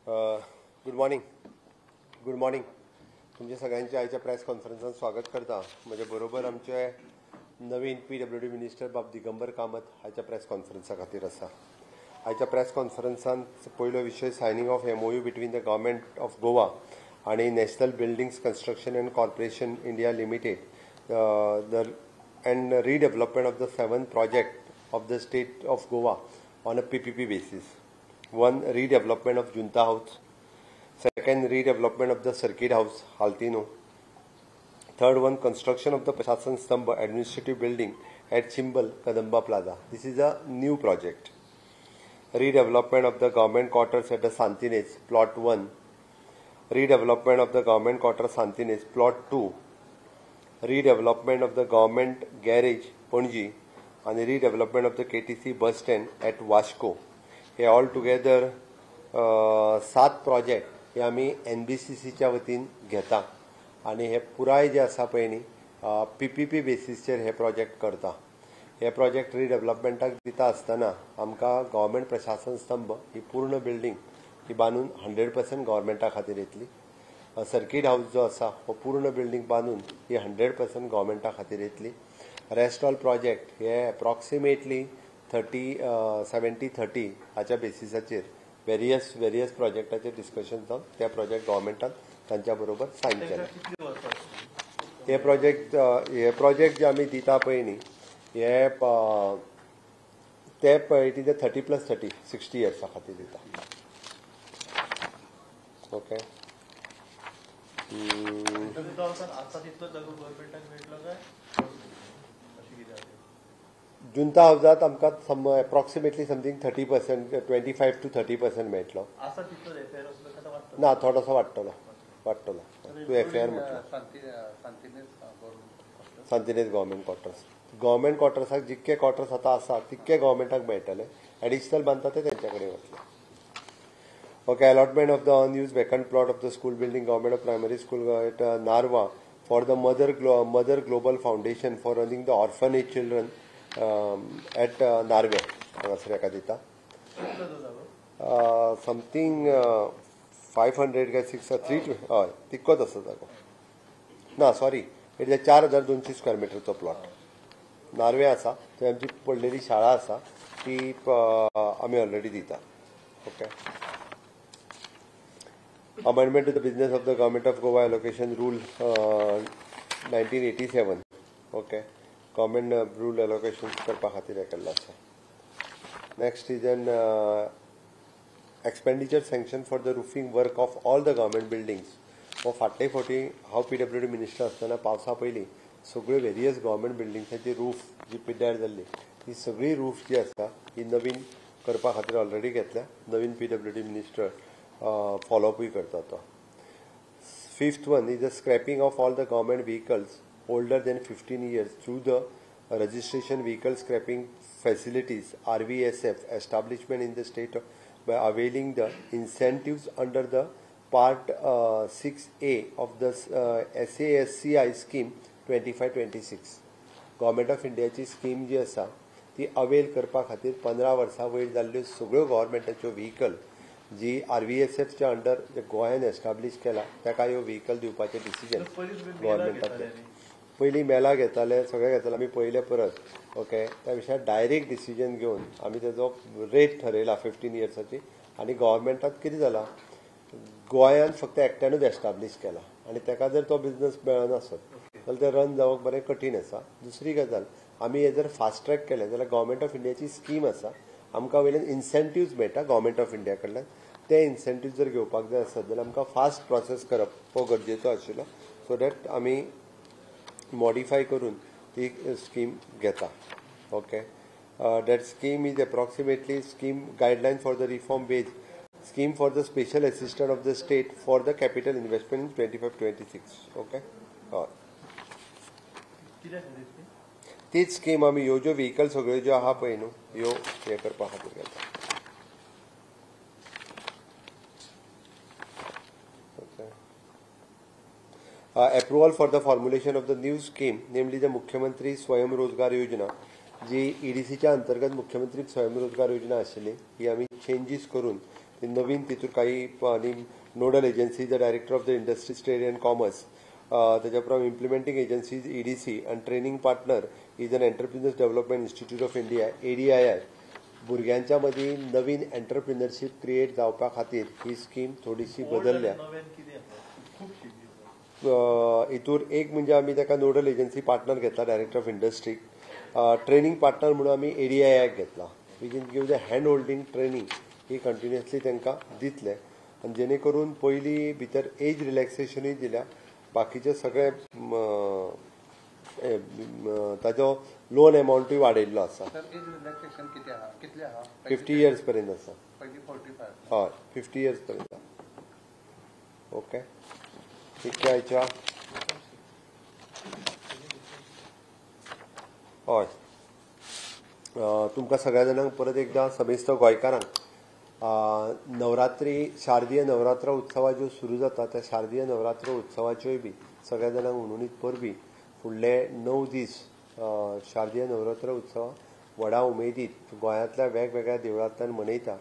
Good morning. Good morning. तुमच्या सगळ्यांच्या आयच्या प्रेस कॉन्फरन्सान स्वागत करता. म्हजे बरोबर आमचे नवीन पीडब्ल्यूडी मिनिस्टर बाब दिगंबर कामत आयच्या प्रेस कॉन्फरन्सा खातीर आसा. आयच्या प्रेस कॉन्फरन्सान पयलो विशय signing of MOU between the government of Goa आनी National Buildings Construction and Corporation India Limited the and redevelopment of the 7 project of the state of Goa on a PPP basis. 1, redevelopment of Junta House. 2nd, redevelopment of the Circuit House, Altino. 3rd one, construction of the Prashasan Stambh administrative building at Chimbel, Kadamba Plaza. This is a new project. Redevelopment of the government quarters at the Santinez, plot 1. Redevelopment of the government quarters Santinez, plot 2. Redevelopment of the government garage, Panaji, and the redevelopment of the KTC bus stand at Vasco. Hey all together 7 project हे आमी एनबीसीसीच्या वतीन घेता आनी हे पुराय जे आसा पळय न्ही पीपीपी बेसीसचेर हे प्रोजेक्ट करता. हे प्रोजेक्ट रिडेवलपमेंटाक दिता आसतना आमकां गव्हर्मेंट प्रशासन स्तंभ ही पूर्ण बिल्डींग ही बांदून 100% गव्हर्मेंटा खातीर येतली. सर्कीट हावस जो आसा हो पूर्ण बिल्डींग बांदून ही 100% गव्हर्मेंटा खातीर येतली. रेस्ट ऑल प्रोजेक्ट हे एप्रॉक्सिमेटली 70-30 हाच्या बेसिसाचेर वेरियस प्रोजेक्टाचेर डिस्कशन जावन त्या प्रोजेक्ट गव्हर्मेंटान तांच्या बरोबर सायन केले. हे प्रोजेक्ट जे आमी दिता पळय न्ही हे ते पळय ते 30 + 30 60 इयर्सा खातीर दिता. ओके. जुंता हावजात आमकां एप्रॉक्सिमेटली समथींग 30%, 25 to 30% मेळटलो. ना, थोडोसो वाडटलो तूं एफआर म्हटलो. सांतिनेज गव्हर्मेंट क्वॉर्टर्स, गव्हर्मेंट क्वॉर्टर्साक जितके क्वॉर्टर्स आतां आसा तितके गव्हर्मेंटाक मेळटले. एडिशनल बांदता ते तेंच्या कडेन वतले. Okay. Allotment of the unused vacant plot of the school building, government of primary school at Narva for the Mother Global Foundation for running the orphanage children at Narve हांगासर हेका दिता. समथींग 500 काय 6 3 हय तितकोच आसा जागो. ना सॉरी, it is 4200 square मिटरचो प्लॉट नार्वे आसा. थंय आमची पडलेली शाळा आसा ती आमी ऑलरेडी दिता. Okay. Amendment to the business of the government of Goa allocation rule 1987. Okay, government rule allocation करपा खातीर हें केल्लो आसा. Next is an expenditure sanction for the roofing work of all the government buildings. हो फाटले फावटी हांव पीडब्ल्यूडी मिनिस्टर आसतना पावसा पयलीं सगळ्यो वेरियस गव्हर्मेंट बिल्डिंग्साची रूफ जी पिड्ड्यार जाल्ली ती सगळी रूफ जी आसा ही नवीन करपा खातीर ऑलरेडी घेतल्या. नवीन पीडब्ल्यूडी मिनिस्टर फॉलोअपूय करता तो. 5th one is the scrapping of all the government vehicles older than 15 years through the registration vehicle scrapping facilities RVSF establishment in the state by availing the incentives under the part 6A of the SASCI scheme 25-26. Government of इंडियाची scheme जी आसा ती avail करपा खातीर 15 वर्सां वयर जाल्ल्यो सगळ्यो गव्हर्मेंटाच्यो व्हिकल जी आरव्हीएसएफच्या अंडर जे गोंयान एस्टाब्लीश केला ताका ह्यो व्हिकल दिवपाचें डिसिजन गव्हर्मेंटाचें. पयलीं मेला घेताले, सगळें घेताले, आमी पयले परत. ओके, त्या विशयार डायरेक्ट डिसिजन घेवन आमी तेजो रेट ठरयला 15 इयर्साची. आनी गव्हर्मेंटात कितें जालां, गोंयान फक्त एकट्यानूच एस्टाब्लीश केला आनी ताका जर तो बिजनस मेळनासत जाल्यार ते रन जावप बरें कठीण आसा. दुसरी गजाल, आमी हे जर फास्ट ट्रॅक केलें जाल्यार गव्हर्मेंट ऑफ इंडियाची स्कीम आसा, आमकां वयल्यान इन्सेंटिव्ज मेळटा गव्हर्मेंट ऑफ इंडिया कडल्यान. ते इन्सेंटिव्ह जर घेवपाक जाय आसत जाल्यार आमकां फास्ट प्रोसेस करप हो गरजेचो आशिल्लो, सो that आमी मॉडिफाय करून ती स्कीम घेता. Okay. That scheme is approximately scheme guideline for the reform base scheme for the special assistant of the state for the capital investment in 25-26. Okay. हय, तीच स्कीम आमी ह्यो ज्यो व्हिकल सगळ्यो ज्यो आहा पळय न्हू ह्यो हें करपा खातीर घेता. Approval for the formulation of the new scheme, namely the Mukhyamantri Swayam Rozgar Yojana, जी ईडीसीच्या अंतर्गत मुख्यमंत्री स्वयंरोजगार योजना आशिल्ली ही आमी चेंजीस करून ती नवीन तितूर काही आनी nodal agency the director of the industries trade and commerce, ताच्या उपरांत इम्प्लिमेंटींग एजन्सीज EDC आनी training partner is an entrepreneurs development institute of India ADII. भुरग्यांच्या मदीं नवीन एंटरप्रिनरशीप क्रिएट जावपा खातीर ही स्कीम थोडीशी बदलल्या. हितूर एक म्हणजे आमी ताका नोडल एजन्सी पार्टनर घेतला डायरेक्टर ऑफ इंडस्ट्रीक, ट्रेनिंग पार्टनर म्हणून आमी ADII घेतला, which in give the hand holding training he continuously तांकां दितले आनी जेणे करून पयलीं भितर एज रिलॅक्सेशनूय दिल्या, बाकीचे सगळे ताजो लोन एमावंटूय वाडयल्लो आसा. 50 इयर्स पर्यंत आसा. हय, 50 इयर्स पर्यंत. ओके, ठीक आयच्या. हय, तुमकां सगळ्या जाणांक परत एकदां समेस्त गोंयकारांक नवरात्री शारदीय नवरात्र उत्सवा ज्यो सुरू जाता त्या शारदीय नवरात्र उत्सवाच्योय बी सगळ्या जाणांक हुनहुनीत परबी. फुडले 9 दीस शारदीय नवरात्र उत्सव व्हडा उमेदीत गोंयांतल्या वेगवेगळ्या देवळांतल्यान मनयता.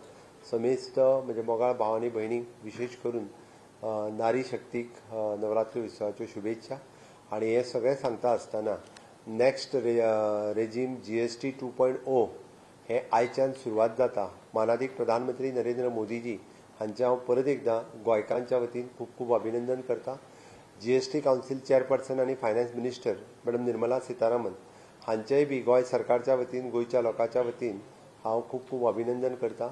समेस्त म्हणजे मोगाळ भाव आनी भयणींक विशेश करून नारी शक्तीक नवरात्री उत्सवाच्यो शुभेच्छा. आनी हें सगळें सांगता आसतना नेक्स्ट रेजीम GST 2.0 हे आयच्यान सुरवात जाता. मानादीक प्रधानमंत्री नरेंद्र मोदीजी हांचें हांव परत एकदां गोंयकारांच्या वतीन खूब खूब अभिनंदन करता. GST council chairperson आनी finance minister madam Nirmala Sitharaman हांचेय बी गोंय सरकारच्या वतीन, गोंयच्या लोकांच्या वतीन हांव खूब खूब अभिनंदन करता.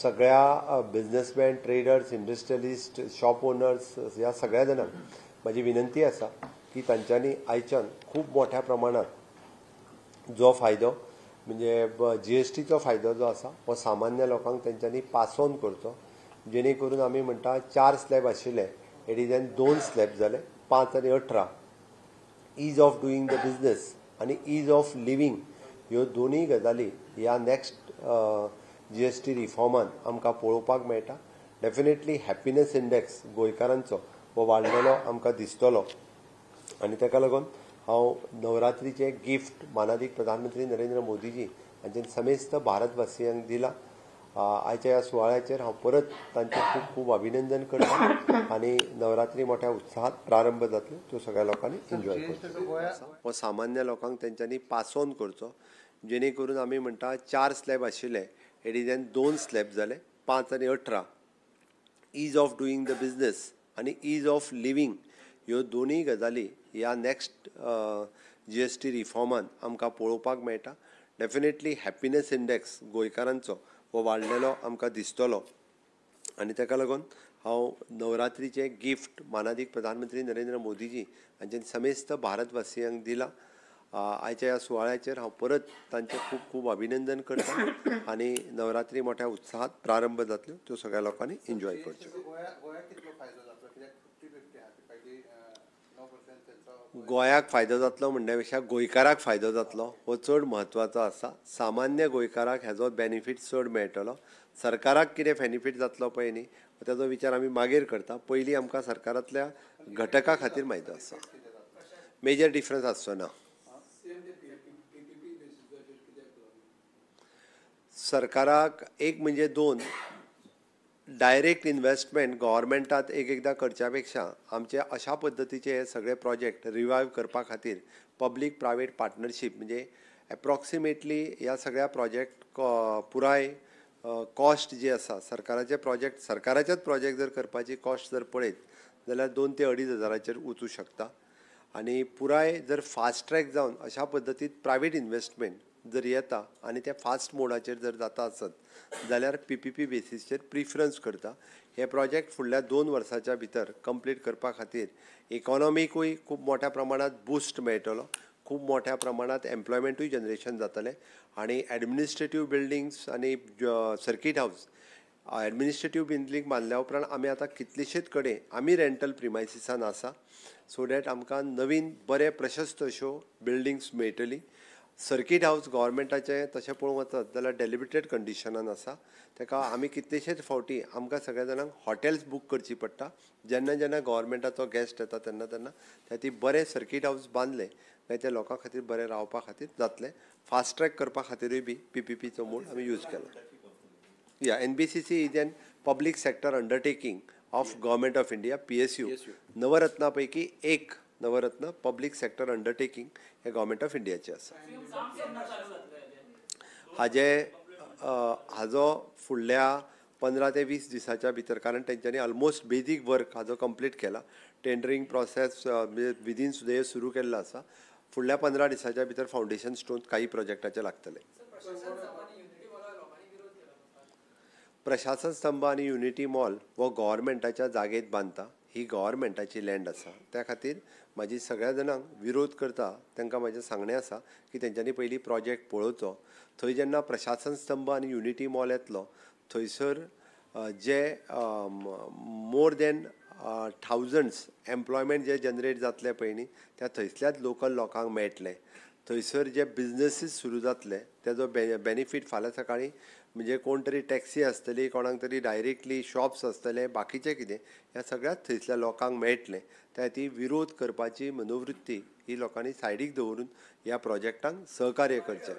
सगळ्या businessman, traders, industrialist, shop owners ह्या सगळ्या जाणांक म्हाजी विनंती आसा की तांच्यांनी आयच्यान खूब मोठ्या प्रमाणात जो फायदो म्हणजे GSTचो फायदो जो आसा हो सामान्य लोकांक तांच्यांनी पास ऑन करचो, जेणे करून आमी म्हणटा 4 स्लॅब आशिल्ले एडिजन 2 स्लॅब जाले, 5 आनी 18. Ease of doing the business आनी ईज ऑफ लिव्हींग ह्यो दोनूय गजाली ह्या नेक्स्ट GST रिफॉर्मान आमकां पळोवपाक मेळटा. डेफिनेटली हॅपिनस इंडेक्स गोंयकारांचो हो वाडलेलो आमकां दिसतलो आनी ताका लागून हांव नवरात्रीचें गिफ्ट मानादीक प्रधानमंत्री नरेंद्र मोदीजी हांचे समेस्त भारतवासियांक दिला. आयच्या ह्या सुवाळ्याचेर हांव परत तांचें खूब खूब अभिनंदन करता आनी नवरात्री मोठ्या उत्साहात प्रारंभ जातलो, त्यो सगळ्या लोकांनी एन्जॉय करचो. हो सामान्य लोकांक तांच्यांनी पास ऑन करचो, जेणे करून आमी म्हणटा 4 स्लॅब आशिल्ले एडिजन 2 स्लॅब जाले, 5 आनी 18. Ease of doing the business आनी ईज ऑफ लिव्हींग ह्यो दोनूय गजाली ह्या नेक्स्ट GST रिफॉर्मान आमकां पळोवपाक मेळटा. डेफिनेटली हॅपिनस इंडेक्स गोंयकारांचो हो वाडलेलो आमकां दिसतलो आनी ताका लागून हांव नवरात्रीचें गिफ्ट मानादीक प्रधानमंत्री नरेंद्र मोदीजी हांचे समेस्त भारतवासियांक दिला. आयच्या ह्या सुवाळ्याचेर हांव परत तांचें खूब खूब अभिनंदन करता आनी नवरात्री मोठ्या उत्साहात प्रारंभ जातल्यो, त्यो सगळ्या लोकांनी एन्जॉय करच्यो. गोंयाक फायदो जातलो म्हणल्या पेक्षा गोंयकाराक फायदो जातलो हो चड म्हत्वाचो आसा. सामान्य गोंयकाराक हेजो बेनिफीट चड मेळटलो. सरकाराक कितें बेनिफीट जातलो पळय न्ही ताजो विचार आमी मागीर करता, पयलीं आमकां सरकारांतल्या घटका खातीर म्हायती आसा. मेजर डिफरन्स आसचो ना. सरकाराक एक म्हणजे 2 डायरेक्ट इन्वेस्टमेंट गव्हर्मेंटात एक एकदां करच्या पेक्षा आमचे अशा पद्दतीचे हे सगळे प्रोजेक्ट रिवायव करपा खातीर पब्लीक प्रायवेट पार्टनरशीप म्हणजे एप्रॉक्सिमेटली ह्या सगळ्या प्रोजेक्ट पुराय कॉस्ट जी आसा सरकाराचे प्रोजेक्ट, सरकाराचेच प्रोजेक्ट जर करपाची कॉस्ट जर पळयत जाल्यार 2 ते 2.5 हजाराचेर वचूं शकता आनी पुराय जर फास्ट ट्रॅक जावन अशा पद्दतीत प्रायवेट इन्वेस्टमेंट जर येता आनी ते फास्ट मोडाचेर जर जाता आसत जाल्यार PPP बेसीसचेर प्रिफरन्स करता. हे प्रोजेक्ट फुडल्या 2 वर्साच्या भितर कंप्लीट करपा खातीर इकॉनॉमिकूय खूब मोठ्या प्रमाणात बूस्ट मेळटलो, खूब मोठ्या प्रमाणात एम्प्लॉयमेंटूय जनरेशन जातलें आनी एडमिनिस्ट्रेटीव बिल्डिंग्स आनी सर्कीट हावज एडमिनिस्ट्रेटीव बिल्डींग बांदल्या उपरांत आमी आतां कितलेशेच कडेन आमी रेंटल प्रिमायसिसान आसा, सो that आमकां नवीन बरे प्रशस्त अश्यो बिल्डिंग्स मेळटली. सर्कीट हावज गव्हर्मेंटाचें तशें पळोवंक वचत जाल्यार डेलिबिरेटेड कंडिशनान आसा, ताका आमी कितलेशेच फावटी आमकां सगळ्या जाणांक हॉटेल्स बूक करची पडटा. जेन्ना जेन्ना गव्हर्मेंटाचो गेस्ट येता तेन्ना तेन्ना त्या ती बरें सर्कीट हावज बांदलें मागीर ते लोकां खातीर बरें रावपा खातीर जातलें. फास्ट ट्रॅक करपा खातीरूय बी PPPचो मोड आमी यूज केला. या NBCC is an Public sector undertaking of government of India, PSU. Navratna पैकी एक नवरत्न पब्लीक सेक्टर अंडरटेकिंग हे गव्हर्मेंट ऑफ इंडियाचे आसा. हाजे हाजो फुडल्या 15 ते 20 दिसाच्या भितर, कारण तेंच्यांनी ऑलमोस्ट बेजीक वर्क हाजो कंप्लीट केला, टेंडरींग प्रोसेस विदीन सुद्दां सुरू केल्लो आसा. फुडल्या 15 दिसाच्या भितर फावंडेशन स्टोन काही प्रोजेक्टाचे लागतले. प्रशासन स्तंभ आनी युनिटी मॉल हो गव्हर्मेंटाच्या जागेत बांदता, ही गव्हर्मेंटाची लँड आसा. त्या खातीर म्हाजी सगळ्या जाणांक विरोध करता तांकां म्हाजें सांगणें आसा की तेंच्यांनी पयलीं प्रोजेक्ट पळोवचो. थंय जेन्ना प्रशासन स्तंभ आनी युनिटी मॉल येतलो थंयसर जे मोर दॅन थावजंड्स एम्प्लॉयमेंट जे जनरेट जातले पळय न्ही, त्या थंयसल्याच लोकल लोकांक मेळटलें. थंयसर जे बिजनसीस सुरू जातले तेजो बेनिफीट फाल्यां सकाळीं म्हणजे कोण तरी टॅक्सी आसतली, कोणाक तरी डायरेक्टली शॉप्स आसतले, बाकीचें कितें ह्या सगळ्याच थंयसल्या लोकांक मेळटलें. त्या खातीर विरोध करपाची मनोवृत्ती ही लोकांनी सायडीक दवरून ह्या प्रोजेक्टांक सहकार्य करचें.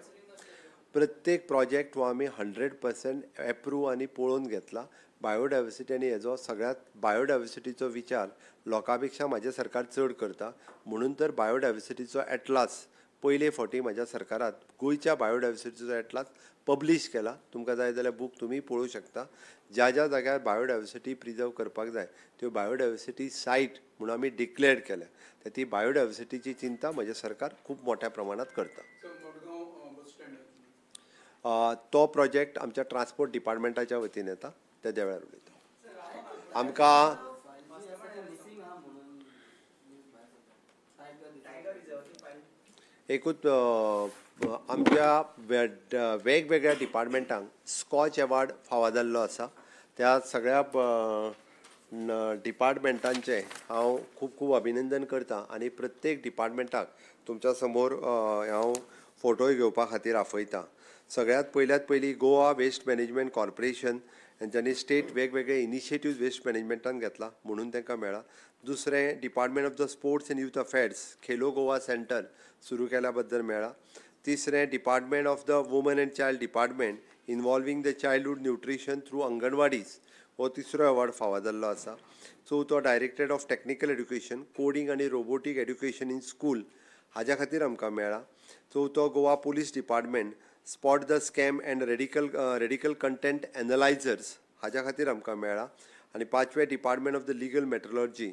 प्रत्येक प्रोजेक्ट हो आमी 100% एप्रूव आनी पळोवन घेतला. बायोडायवर्सिटी आनी हेजो सगळ्यांत बायोडायवर्सिटीचो विचार लोकां पेक्षा म्हाजें सरकार चड करता, म्हणून तर बायोडायवर्सिटीचो एटलास पयले फावटी म्हाज्या सरकारात गोंयच्या बायोडायवर्सिटीचो एटलास पब्लीश केला. तुमकां जाय जाल्यार बूक तुमी पळोवंक शकता. ज्या ज्या जाग्यार बायोडायवर्सिटी प्रिजर्व करपाक जाय त्यो बायोडायवर्सिटी सायट म्हणून आमी डिक्लेअर केल्या. तर ती बायोडायवर्सिटीची चिंता म्हजें सरकार खूब मोठ्या प्रमाणात करता. तो प्रोजेक्ट आमच्या ट्रान्सपोर्ट डिपार्टमेंटाच्या वतीन येता, तेद्या वेळार उलयता. आमकां एकूच आमच्या वेगवेगळ्या डिपार्टमेंटांक स्कॉच एवॉर्ड फावो जाल्लो आसा. त्या सगळ्या डिपार्टमेंटांचें हांव खूब खूब अभिनंदन करता आनी प्रत्येक डिपार्टमेंटाक तुमच्या समोर हांव फोटोय घेवपा खातीर आफयता. सगळ्यांत पयल्यात पयलीं गोवा वेस्ट मॅनेजमेंट कॉर्पोरेशन हेंच्यांनी स्टेट वेगवेगळे इनिशिएटिव्ह वेस्ट मॅनेजमेंटान घेतला म्हणून तांकां मेळ्ळा. दुसरें department of the sports and youth affairs Khelo Goa centre सुरू केल्या बद्दल मेळ्ळा. तिसरें department of the woman and child department involving the childhood nutrition through anganwadis हो तिसरो अवॉर्ड फावो जाल्लो आसा. चवथो directorate of technical education coding आनी रोबोटीक एड्युकेशन इन स्कूल हाज्या खातीर आमकां मेळ्ळा. चवथो Goa police department spot the scam and radical content analysers हाज्या खातीर आमकां मेळ्ळा. आनी पांचवें department of the legal metrology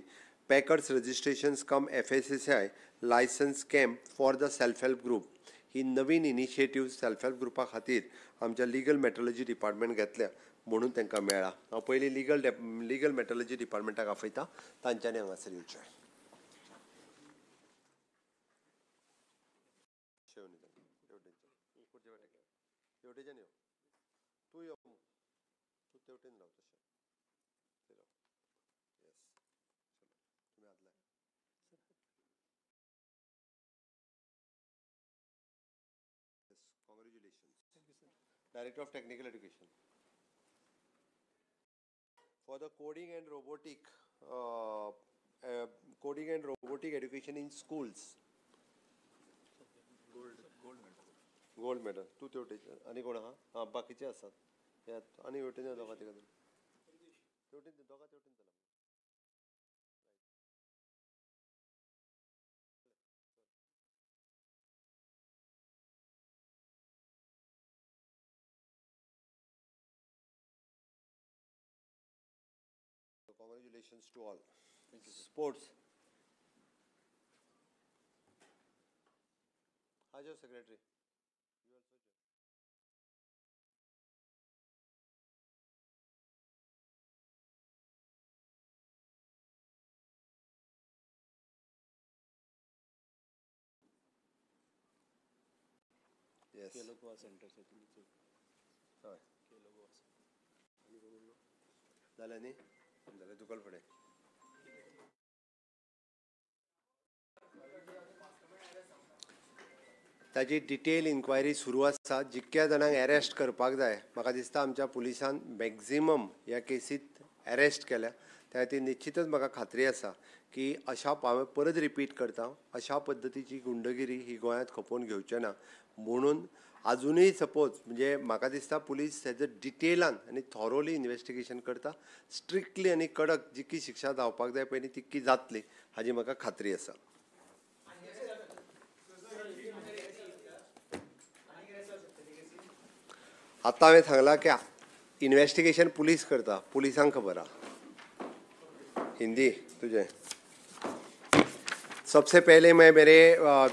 packers registration cum FSSAI licence camp for the self help group he Naveen initiative self help ग्रुपा खातीर आमच्या legal metrology department घेतल्या म्हणून तांकां मेळ्ळा. हांव पयलीं लिगल मेट्रोलॉजी डिपार्टमेंटाक आफयता, तांच्यांनी हांगासर येवचें. तेवटेच्यान यो, तूं यो, तूं तेवटेन राव तशें. येस, तुमी आदले. Yes, congratulations. Director of technical education for the coding and robotic education in schools. Gold medal. तूं तेवटेन आनी कोण आहा? आं, बाकीचे आसात. आनी हेवटेन दोगां तिगां तेवटेन, दोगां तेवटेन चला. Congratulations to all. Thank you. Sports. Hajo Secretary. You also join. Yes. Khelo Goa Center. हय. जालें न्ही? जालें, तुका फुडें. ताजी डिटेल इन्क्वायरी सुरू आसा. जितक्या जाणांक एरेस्ट करपाक जाय, म्हाका दिसता आमच्या पुलिसान मॅक्झिमम ह्या केसीत एरेस्ट केल्या. त्या खातीर निश्चितच म्हाका खात्री आसा की अशा हांवें परत रिपीट करता, अशा पद्दतीची गुंडगिरी ही गोंयांत खपोवन घेवचे ना. म्हणून अजूनय सपोज म्हणजे म्हाका दिसता पुलीस हेजो डिटेलान आनी थॉरोली इन्वेस्टिगेशन करता. स्ट्रिक्टली आनी कडक जितकी शिक्षा जावपाक जाय पयलीं तितकी जातली हाजी म्हाका खात्री आसा. आतां हांवें सांगलां की इन्वेस्टिगेशन पुलीस करता, पुलिसांक खबर आहा. हिंदी तुझे सबसे पहले मैं मेरे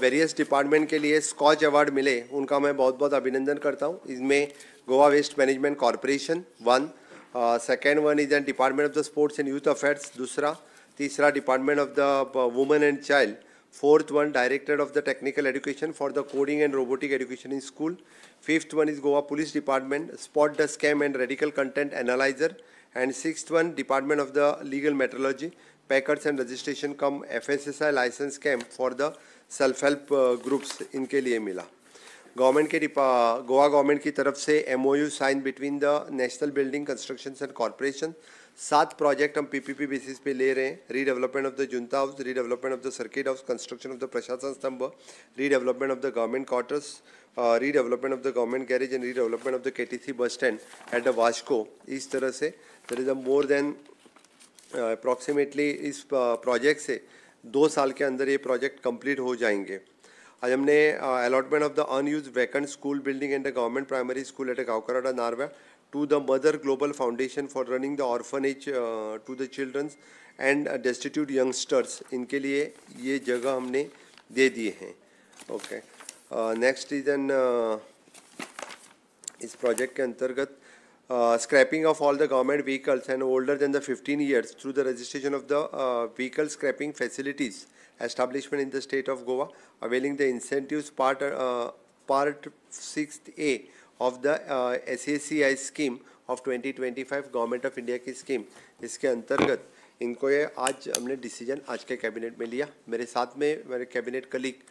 वेरियस डिपार्टमेंट के लिए स्कॉच अवार्ड मिले उनका मैं बहुत बहुत अभिनंदन करता हूँ. इसमें Goa waste management corporation 1, second one is an department of the sports and youth affairs दूसरा, तीसरा department of the women and child, fourth one director of the technical education for the coding and robotic education in school, fifth one is Goa police department spot the scam and radical content analyser, and sixth one department of the legal metrology packers and registration cum FSSAI licence camp for the self help groups इनके लिए मिला. Government K Goa government की तरफ से MOU sign between the national building construction and corporation. 7 project हम PPP basis पे ले रहे हैं. Redevelopment of the Junta house, redevelopment of the circuit house, construction of the Prashasan Stambh, redevelopment of the government quarters, redevelopment of the government garage and redevelopment of the KTC bus stand at the Vasco. इस तरह से there is a more than approximately इस project से 2 साल K अंदर ये project complete हो जाएंगे. आज हमने allotment of the unused vacant school building and the government primary school at Gaonkarwada Narve to the mother global foundation for running the orphanage to the childrens and destitute youngsters, इनके लिए ये जगह हमने दे दिए हैं. Okay, next is an is project K अंतर्गत scrapping of all the government vehicles and older than the 15 years through the registration of the vehicle scrapping facilities establishment in the state of Goa, availing the incentives part 6A of the SACI scheme of 2025 government of India की scheme, इसके अंतर्गत इनको ये आज हमने decision आज K cabinet में लिया. मेरे साथ में मेरे cabinet colleague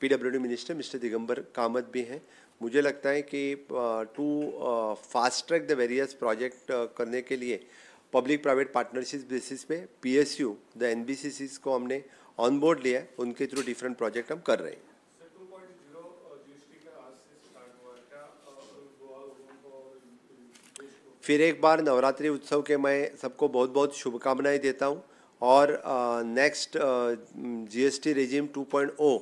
PWD minister mister Digambar Kamat भी हैं. मुझे लगता है कि to fast track the various project करने के लिए public private partnership basis pay PSU the एनबीसीसीज को हमने ऑन बोर्ड लिया है, उनके थ्रू डिफरेंट प्रोजेक्ट हम कर रहे हैं. फिर एक बार नवरात्रि उत्सव के मैं सबको बहुत बहुत शुभकामनाएं देता हूं और नेक्स्ट जीएसटी रेजिम 2.0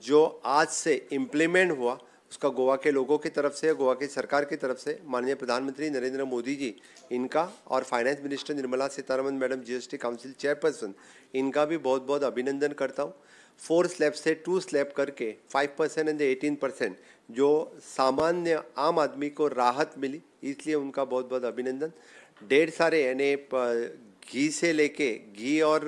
जो आज से इम्प्लीमेंट हुआ उसका गोवा के लोगों की तरफ से, गोवा की सरकार की तरफ से माननीय प्रधानमंत्री नरेंद्र मोदी जी इनका और finance minister Nirmala Sitharaman madam GST council chairperson इनका भी बहुत बहुत अभिनंदन करता हूँ. 4 स्लैब से 2 स्लैब करके 5% एंड 18% जो सामान्य आम आदमी को राहत मिली, इसलिए उनका बहुत बहुत अभिनंदन. ढेर सारे यानी घी से लेके घी और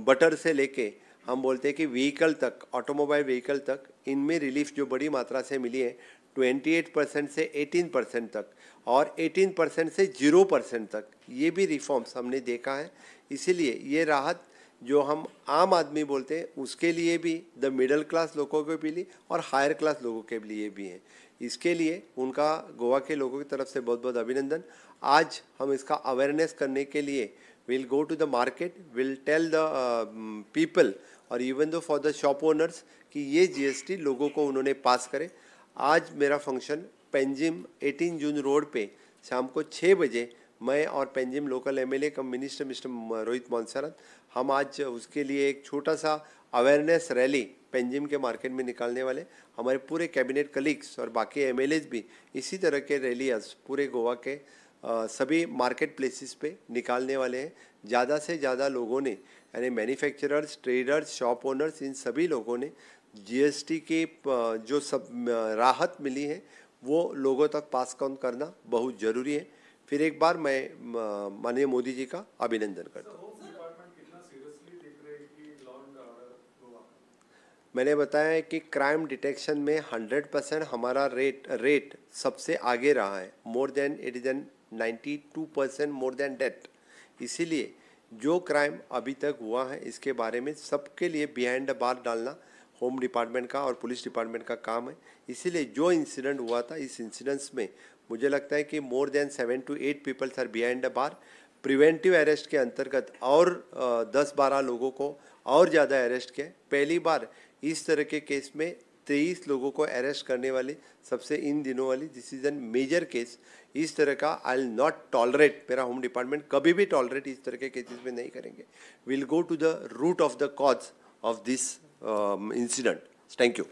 बटर से लेके हम बोलते हैं कि व्हीकल तक, ऑटोमोबाइल व्हीकल तक, इनमें रिलीफ जो बड़ी मात्रा से मिली है 28% से 18% तक और 18% से 0% तक, ये भी रिफॉर्म्स हमने देखा है. इसीलिए ये राहत जो हम आम आदमी बोलते हैं उसके लिए भी, the middle class लोगों के लिए और हायर क्लास लोगों के लिए भी है. इसके लिए उनका गोवा के लोगों की तरफ से बहुत बहुत अभिनंदन. आज हम इसका अवेयरनेस करने के लिए will go to the market, will tell the people Aur even though for the shop owners कि ये जीएसटी लोगों को उन्होंने पास करे. आज मेरा फंक्शन पेंजिम 18 जून रोड पे शाम को 6 बजे मैं और Panjim local MLA cum minister mister Rohit Monserrate हम आज उसके लिए एक छोटा सा awareness rally Panjim K market में निकालने वाले. हमारे पूरे कैबिनेट कलीग्स और बाकी एमएलएज भी इसी तरह के रैली आज पूरे गोवा के सभी मार्केट प्लेसेस पे निकालने वाले हैं. ज़्यादा से ज़्यादा लोगों ने यानी manufacturers, traders, shop owners, in सभी लोगों ने जीएसटी के जो सब राहत मिली है वो लोगों तक पास ऑन करना बहुत ज़रूरी है. फिर एक बार मैं माननीय मोदी जी का अभिनंदन करता हूँ. मैंने बताया है कि क्राइम डिटेक्शन में 100% हमारा रेट सबसे आगे रहा है, more than it is an 92% more than that. इसीलिए जो क्राइम अभी तक हुआ है इसके बारे में सबके लिए बिहाइंड the बार डालना होम डिपार्टमेंट का और पुलिस डिपार्टमेंट का काम है. इसीलिए जो इंसिडेंट हुआ था इस इंसिडेंट्स में मुझे लगता है कि more than 7 to 8 peoples are behind the bar. Preventive arrest K अंतर्गत और 10-12 लोगों को और ज़्यादा अरेस्ट किया. पहली बार इस तरह के केस में 23 लोगों को अरेस्ट करने वाली सबसे इन दिनों वाली, this is an major case. इस तरह का I will not tolerate, मेरा होम डिपार्टमेंट कभी भी टॉलरेट इस तरह के केसेस में नहीं करेंगे। Will go to the root of the cause of this incident. Thank you.